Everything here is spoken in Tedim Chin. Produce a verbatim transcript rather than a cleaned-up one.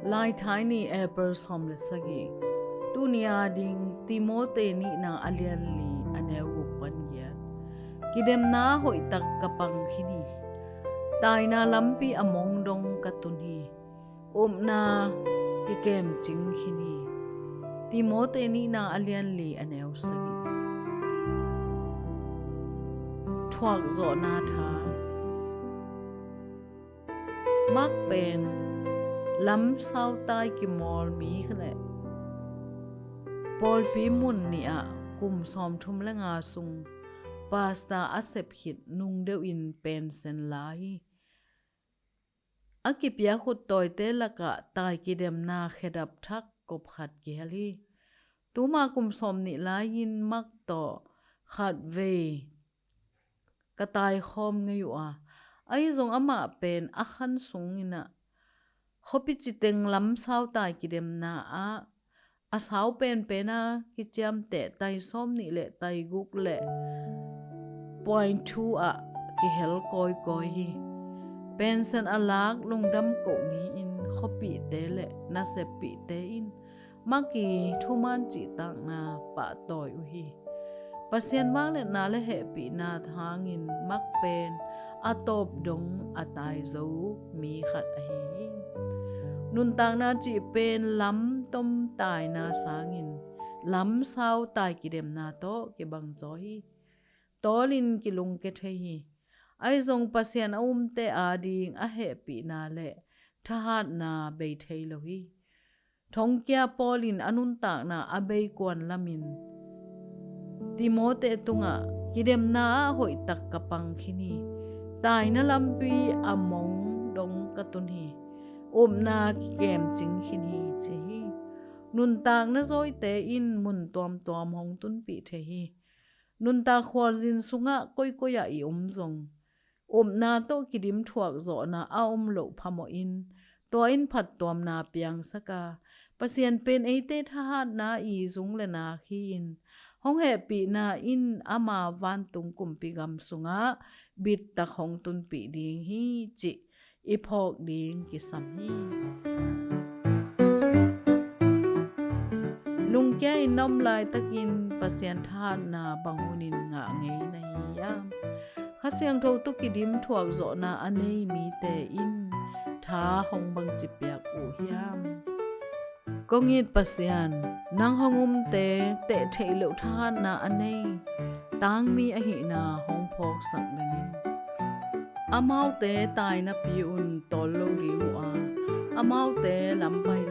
Laithai ni, April sawm le sagih. Tuni a ding Timote nihna a lian li a neu guk pan giat. Kidemna hoihtak ka pang khin hi. Taina lampi a mong dong ka tun hi. Upna kikem cing khin hi. Timote nihna a lian li a neu sagih. Thuakzawhna tha. Mark pen lamsau tai kimawl mi le pawlpi mun nih ah kum sawmthum le nga sung pasta a sep khit nung deuhin pensen la hi. A kipia khuttawite lakah tai kidemna khedap thak kop khat kihel hi. Tuma kum sawmnih lai-in Mark tawh khatvei ka taikhawm ngei uh a, ahi zong amah pen a khan sungin ah khuapi citeng lamsau tai kidemna ah a sau penpen a kiciamteh tai sawmnih le tai guk le point two ah kihel kawikawi hi. Pensen a lak lungdam koh ni-in khuapite le naseppihte in Mark i thuman cihtakna pahtawi uh hi. Pasian vangliatna le hehpihna hangin Mark pen a tawp dong a tai zo mi khat ahi hi. Nuntakna cih pen lam tom taina sangin lamsau tai kidemna tawh kibang zaw hi. Tawlin kilungkia thei hi. Ahi zong Pasian a umte ading a hehpihna le thahatna bei thei lo hi. Thongkia Paul in a nuntakna a beikuan lamin Timote tungah kidemna ah hoihtak ka pang khin hi. Taina lampi a mong dong ka tun hi. Upna kikem cing khin hi ci hi. Nuntakna zawite in mun tuamtuam hong tunpih thei hi. Nuntak khualzin sungah koikoi ah i om zong upna tawh kidim thuakzawhna a om loh phamawhin tua in phattuamna piangsak a, Pasian pen eite thahatna i zung le nak hi-in hong hehpihna in ama vantung kumpi gam sungah bittak hong tunpih ding hi cih i phawk ding kisam hi. Lungkia in na om laitakin Pasian thahatna bang hunin ngah ngei na hi hiam? Kha Siangtho tawh kidim thuakzawhna a nei mite in tha hong bangci piak uh hiam? Kong it Pasian, nang hong umte tehtheih loh thahatna a nei tangmi ahihna hong phawksak dingin amaute tainapi un tawl lo ding uh a, amaute lampai